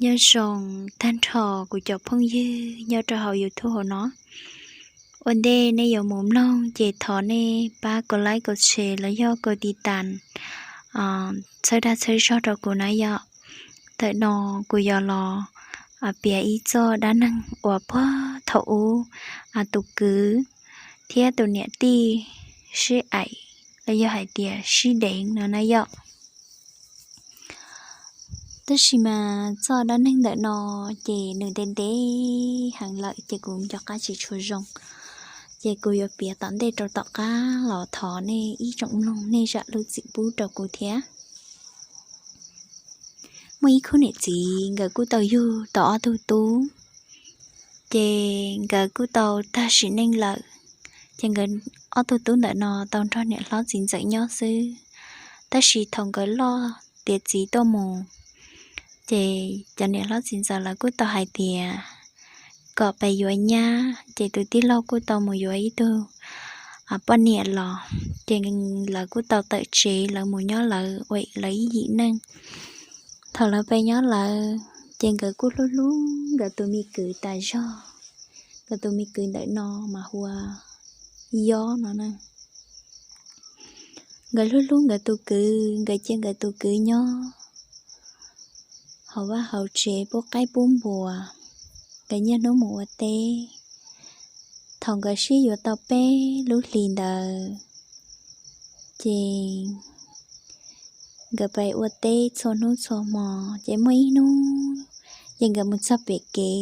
Nyob zoo tag nrho kuv cov phooj ywg nyob rau hauv YouTube hauv no. Ua ntej nej yuav mus mloog ces thov nej pab kov like kov share los yog kov tiv tas, txhawb dag txhawb zog rau kuv na yom. Ntawm no kuv yuav los piav ib txoj dab neeg uas puag thaum ub tus kwv thiab tus niam tij sib aim los yog hais tias sib deev no na yom. Tab sis mas txoj dab neeg ntawm no ces nws ntev ntev heev lawm ces kuv nco qab tsis tshua zoo, ces kuv yuav piav tom ntej rau tom qab los thov nej ib tsoom mloog nej zam lub txim pub rau kuv thiab. Muaj ib khub niam txiv nkawd kuj tau yug tau ob tug tub, ces nkawd kuj tau tag sim neej lawm, ces nkawd ob tug tub ntawm no tau nrog niam hlob txiv ntxawm nyob xwb. Tab sis thaum nkawd loj tiav txiv tuaj mus, ces cov niam hlob txiv ntxawm lawv kuj tau hais tias kom pes yuav nyab, ces tus tij laug kuj tau mus yuav ib tug poj niam los, ces lawv kuj tau tawm tsev lawv mus nyob lawv ua lawv ib yim neej. Thaum lawv pes nyob lawv ces nkawd kuj hlub hlub nkawd tus me kwv tas zog. Nkawd tus me kwv ntawm no mas hu ua Yob no na. Nkawd hlub hlub nkawd tus kwv, nkawd cia nkawd tus kwv nyob hauv vaj hauv tsev pub qaib pub npua, nkawd niaj hnub mus ua teb. Thaum nkawd sib yuav tau peb lub hlis ntawd, ces nkawd pes ua teb txhua hnub txhua hmo, ces muaj ib hnub ces nkawd mus txog pem kev.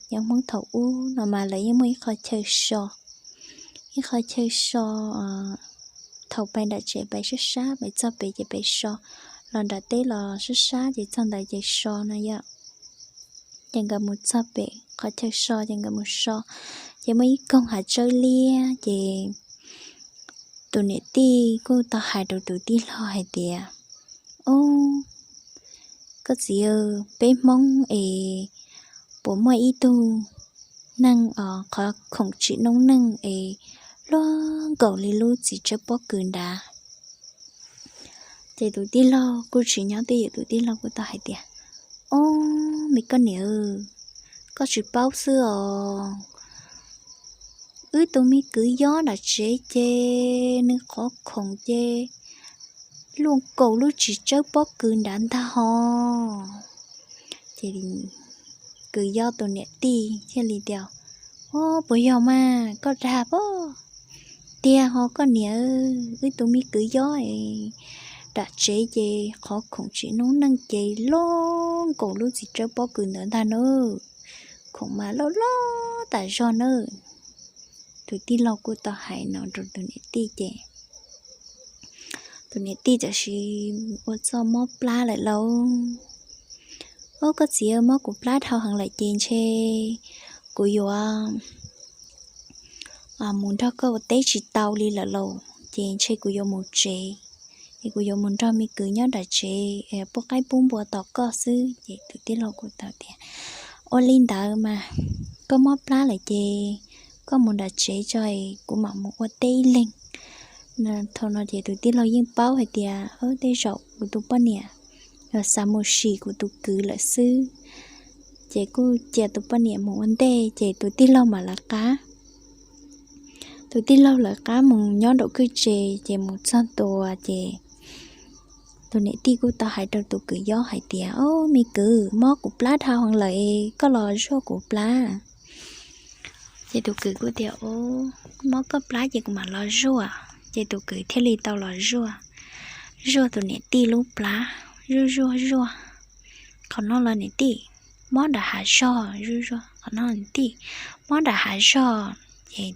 Cov Hmoob thaum ub no mas lawv yeej muaj ib qho chaw so, ib qho chaw so, thaum pes nram tsev pes sab sab, pes txog pem ces pes so, los nram teb los sab sab ces txog ntawd ces so no yom. Ces nkawd mus txog pem qhov chaw so ces nkawd mus so, ces muaj ib koog hav tsawb liab, ces tus niam tij kuj tau hais rau tus tij laug hais tias, Ob, koj txiv, peb Hmoob es puas muaj ib tug neeg os qhov khoom tsim noob neej es luaj nkaus li lub txiv tsawb pob kws nrad? Ces tus tij laug kuj tsis nyob twj ywm, tus tij laug kuj tau hais tias, Ob, me koj niam, koj tsis paub xwb os. Wb tus me kwv Yob nram tsev ces nws qhov khoom ces luaj nkaus lub txiv tsawb pob kws nrad ntag hos. Ces kwv Yob tus niam tij thiaj li tias, Ob, puas yog mas koj dag pob? Tiag hos koj niam, wb tus me kwv Yob es nram tsev ces qhov khoom tsim noob neej ces luaj nkaus lub txiv tsawb pob kws ntawd ntag nawb. Khoom mas loj loj tas zog nawb. Tus tij laug kuj tau hais no rau tus niam tij ces tus niam tij txawm sis ua txoj mob plab lawm lauj. Ob, koj txiv, mob kuv plab dhau heev lawm ces ntshe kuv yuav mus nrog koj ua teb tsis tau li lawm lauj, ces ntshe kuv yuav mus tsev, es kuv yuav mus nrog me kwv nyob nram tsev pub qaib pub npua tos koj xwb. Ces tus tij laug kuj tau tias, Ua li ntawd mas koj mob plab lawm ces koj mus nram tsev tso, kuv mam mus ua teb ib leeg. Thaum no ces tus tij laug yeej paub hais tias tej zaum kuv tus poj niam yog xav mus sim kuv tus kwv lawm xwb, ces kuj cia tus poj niam mus ua ntej ces tus tij laug mam lawv qab. Tus tij laug lawv qab mus nyob nraum kwj tse, ces mus txog ntua ces tus niam tij kuj tau hais rau tus kwv Yob hais tias, Ob, me kwv, mob kuv plab dhau heev lawm, koj los zuaj kuv plab. Ces tus kwv kuj tias, Mob koj plab ces kuv mam los zuaj. Ces tus kwv thiaj li tau los zuaj, zuaj tus niam tij lub plab, zuaj zuaj zuaj, Qhov no los niam tij, mob nram hav zog, zuaj zuaj, qhov no niam tij, mob nram hav zog. Ces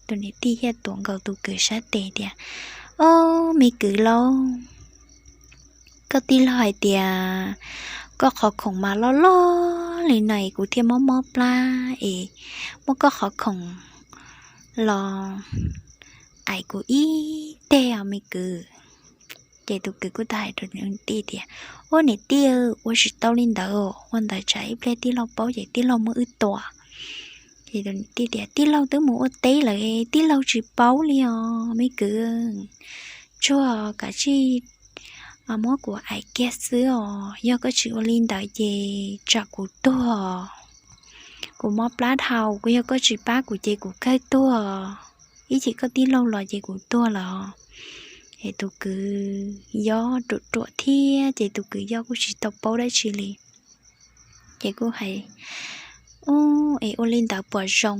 tus niam tij thiaj tuav nkaus tus kwv sab tes tias, Ob, me kwv lauj, koj tij laug hais tias koj qhov khoom mas loj loj li no es kuv thiaj mob mob plab es muab koj qhov khoom los aim kuv ib teg os me kwv. Ces tus kwv kuj tau hais rau tus niam tij tias, Ub, niam tij, ua tsis tau li ntawd, ua ntawd tsam ib pliag tij laug paub ces tij laug muab wb tua. Ces tus niam tij tias, Tij laug twb mus ua teb lawm, tij laug tsis paub li os me kwv. Tsuag kav tsij mas muab kuv aim kiag xwb os. Yog koj tsis ua li ntawd ces tsam kuv tuag. Kuv mob plab dhau, kuv yog koj tsis pab kuv ces kuv kawg tuag. Ib chim koj tij laug los ces kuv tuag lawm. Es tus kwv yob ruam ruam thiab ces tus kwv yob kuj tsis tau paub dab tsi li. Ces kuj hais, Ub, es ua li ntawd puas zoo?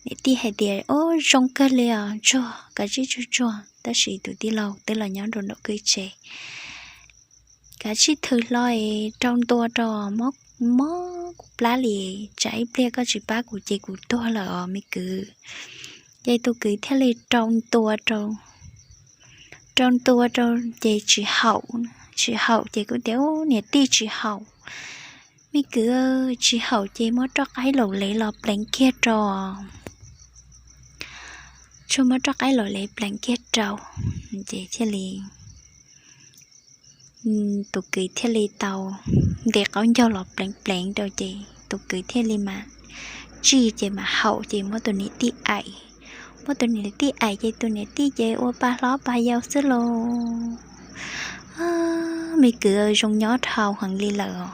Niam tij hais tias, Ub, zoo kawg li os, tsuag, kav tsij tsuag tsuag. Tab sis tus tij laug twb los nyob rau nraum kwj tse. Kav tsij thwm hlo es rau ntua rau, mob mob kuv plab li, tsam ib pliag koj tsis pab kuv ces kuv tuag lawm os me kwv. Ces tus kwv thiaj li rau ntua rau, rau ntua rau ces tsis haum, tsis haum ces kuj tias, Ub, niam tij tsis haum, me kwv, tsis haum ces muab roj qaib laum lev los pleev kiag rau. Tsuag muab roj qaib laum lev pleev kiag rau, ces thiaj li tus kwv thiaj li tau nti qaub ncaug los pleev pleev rau ces tus kwv thiaj li mas tsij ces mas haum ces muab tus niam tij aim. Muab tus niam tij aim ces tus niam tij ces ua pa hlob pa yau xwb lauj. Me kwv zoo nyob dhau heev li lawm os.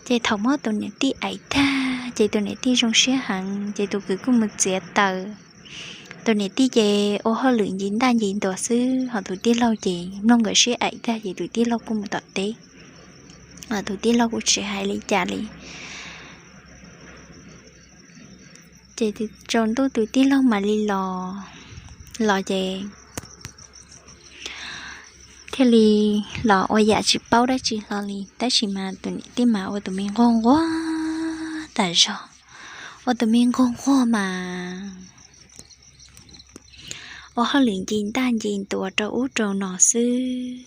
Ces thaum muab tus niam tij aim tag ces tus niam tij zoo siab heev ces tus kwv kuj mus txiav taws. Tus niam tij ces ua hauj lwm nci ntaj nci ntuas xwb, ho tus tij laug ces mloog nkawd sib aim tag ces tus tij laug kuj mus tom teb. Tus tij laug kuj tsis hais li cas li. Ces tsaus ntuj tus tij laug mam li los, los ces thiaj li los ua yam tsis paub dab tsi hlo li, tab sis mas tus niam tij mas ua tus me nquag nquag tas zog, ua tus me nquag nquag mas ua hauj lwm nci ntaj nci ntuas rau ub rau no xwb.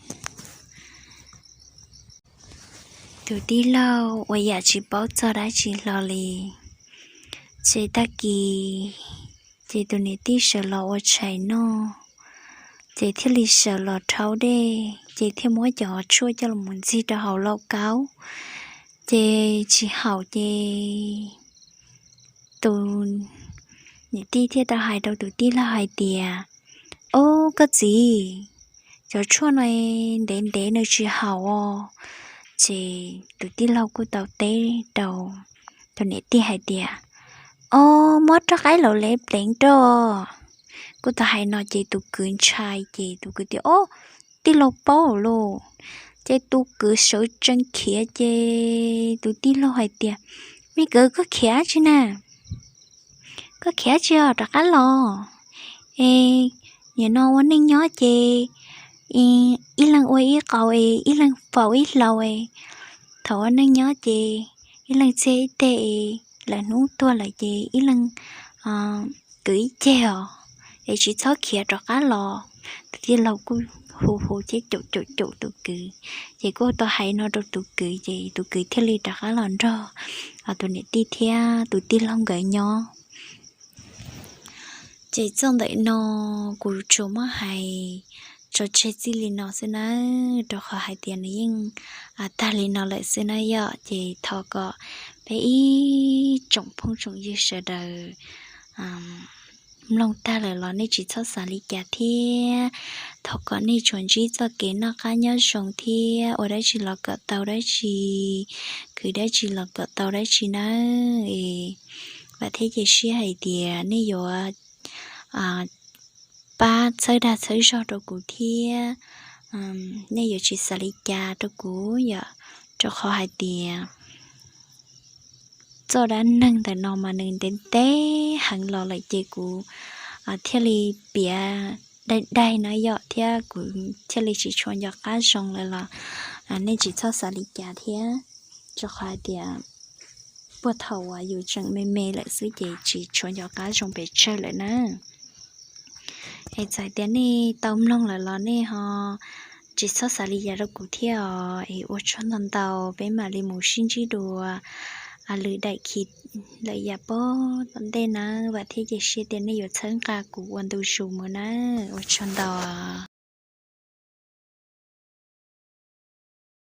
Tus tij laug ua yam tsis paub txog dab tsi hlo li. Ces tag kis ces tus niam tij sawv los ua tshais noj, ces thiaj li sawv los rhaub dej, ces thiaj muab cov tshuaj coj los ntxig rau hauv lauj kaub, ces tsis haum ces tus niam tij thiaj tau hais rau tus tij laug hais tias, Ob, koj txiv, cov tshuaj no ntev ntev nws tsis haum os. Ces tus tij laug kuj tau teb rau tus niam tij hais tias, Ob, muab roj qaib laus lev pleev rau. Kuj tau hais no ces tus kwv ntshai ces tus kwv tias, Ob, tij laug paub lauj. Ces tus kwv sawv tsees khiav ces tus tij laug hais tias, Me kwv, koj khiav tsi na? Koj khiav tsi os, rov qab los. Es nim no ua neej nyob ces ib leeg ua ib qau es ib leeg faus ib hlau es, thaum ua neej nyob ces ib leeg txiag ib teg es lawm hnub tuag lawm ces ib leeg kwv ib ceg os, es tsis txhob khiav, rov qab los. Tus tij laug kuj hu hu thiab caum caum caum tus kwv, ces kuj tau hais no rau tus kwv ces tus kwv thiaj li rov qab los nrog tus niam tij thiab tus tij laug nkawd nyob. Ces txoj ntawm no kuv tsuas muab hais tso tseg txij li no xwb nawb, rau qhov hais tias nws yeej tag li no lawm xwb nawb yom. Ces thov kom peb ib tsoom phooj tsoom ywg sawv daws mloog tag lawm los nej tsis txhob xav li cas thiab. Thov kom nej tsuas ntsib txoj kev noj qab nyob zoo thiab ua dab tsi los kom tau dab tsi, khwv dab tsi los kom tau dab tsi nawb. Vam thiab cia siab hais tias nej yuav pab txhawb dag txhawb zog rau kuv thiab nej yuav tsis xav li cas rau kuv yom, rau qhov hais tias txoj dab neeg ntawm no mas nws ntev ntev heev los lawm ces kuv thiaj li piav daig daig no yom, thiab kuv thiaj li tsis tshua nco qab zoo lawm los nej tsis txhob xav li cas thiab, rau qhov hais tias puag thaum uas yus tseem me me lawm xwb ces tsis tshua nco qab zoo pes tsawg lawm na. Es txawm tias nej tau mloog lawm los nej ho tsis txhob xav li cas rau kuv thiab os. Es ua tsaug ntau ntau, peb mam li mus sib ntsib dua lwm daim khi lawm yav pog tom ntej nawb. Vam thiab cia siab tias nej yuav txhawb nqa kuv ua ntu zus mus nawb. Ua tsaug ntau.